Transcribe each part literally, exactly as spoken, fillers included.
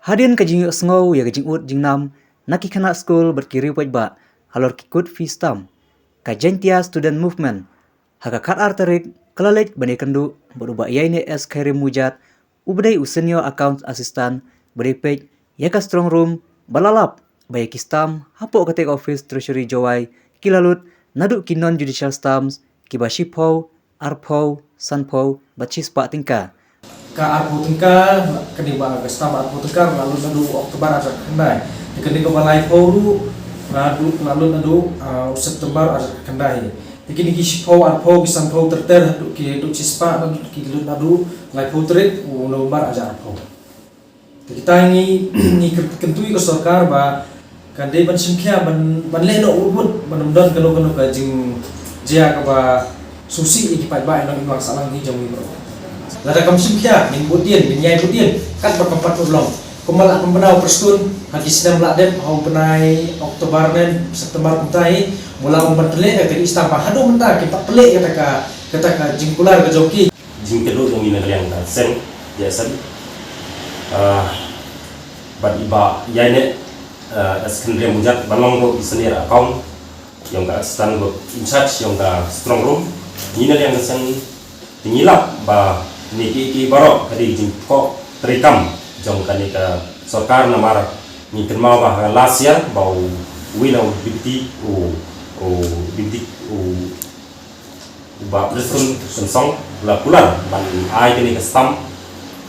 Hadien ka jingïohsngew ïa ka jingud jingnam na ki khynnah skul bad ki riew paidbah halor ki kut fee stamp, ka Jaintia Student Movement ha ka khatar tarik ka la leit ban ïakynduh bad u Bah Ïaineh S Khairi Mujat, uba dei u Senior Accounts Assistant, ba dei peit ïa ka strong room, ba la lap ba ïa ki stamp hapoh katei ka office Treasury Jowai ki la lut naduh ki non judicial stamps kiba shiphew, arphew, sanphew bad shispah tyngka. Ka arphew tyngka, kane ba ka stamp arphew tyngka la lut naduh October ar hajar khyndai. Te kane kaba laiphew ruh la lut, la lut naduh, ah, September ar hajar khyndai. Te kine ki shiphew, arphew, ki sanphew ter ter haduh ki, haduh shispah, naduh ki lut naduh laiphew tarik u November ar hajar arphew. Te kita ngi, ngi kyntu ïa ka sorkar ba kan dei ban shim khia ban, ban leh noh wut wut ban ym don kano kano ka jingjia kaba sngewsih ïa ki paidbah ïa nong ïa nong sahlang hi jong ngi baroh. Lada kam shim khia, ngin bud dien, ngin ïai bud dien katba kam pat urlong. Kumba la pynbna u Prestone ha ki snem la dep, ha u bnai October ne September kumta hi, mula ong ban pynleh ïa ka stamp, haduh mynta kim pat pynleh ïa kata ka, kata ka jingkular ka jong ki. Jingkynduh jong ngi na ka liang ka seng J S M, ah, bad i Bah Ïaineh, ah, S Khairi Mujat ba long ruh i senior account, ïa ka assistant ruh in charge ïa ka strong room. Ngi na liang ka seng te ngi lap ba kine kiei kiei baroh ka dei jingpynkoh treikam jong kane ka sorkar, namar ngi kynmaw ba ha last year ba u, uwei na u deputy, u, u deputy, u Bah Prestone Tynsong u la kular ban ai kane ka stamp,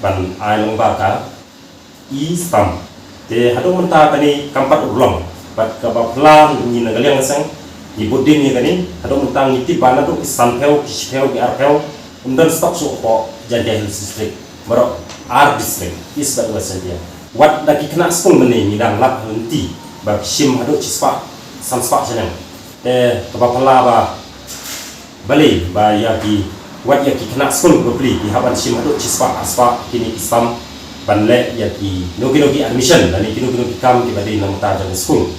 ban ai lyngba ka e-stamp. Te haduh mynta kane kam pat urlong. Bad kaba phylla, ngi na ka liang ka seng ngi bud dien ïa kane, haduh mynta ngi tip ba naduh ki sanphew, ki shiphew, ki arphew, ym don stock shuh hapoh Jaintia Hills District. Baroh ar district, East bad West Jaintia. Wat da ki khynnah skul mynne ngi dang lap ha lynti ba ki shim haduh shispah, sanspah shaneng. Te kaba phylla ba balei ba ïa ki, wat ïa ki khynnah skul bapli ki hap ban shim haduh shispah arspah kine ki stamp ban leh ïa kino kino ki admission lane kino kino ki kam kiba dei na ka bynta jong ka skul.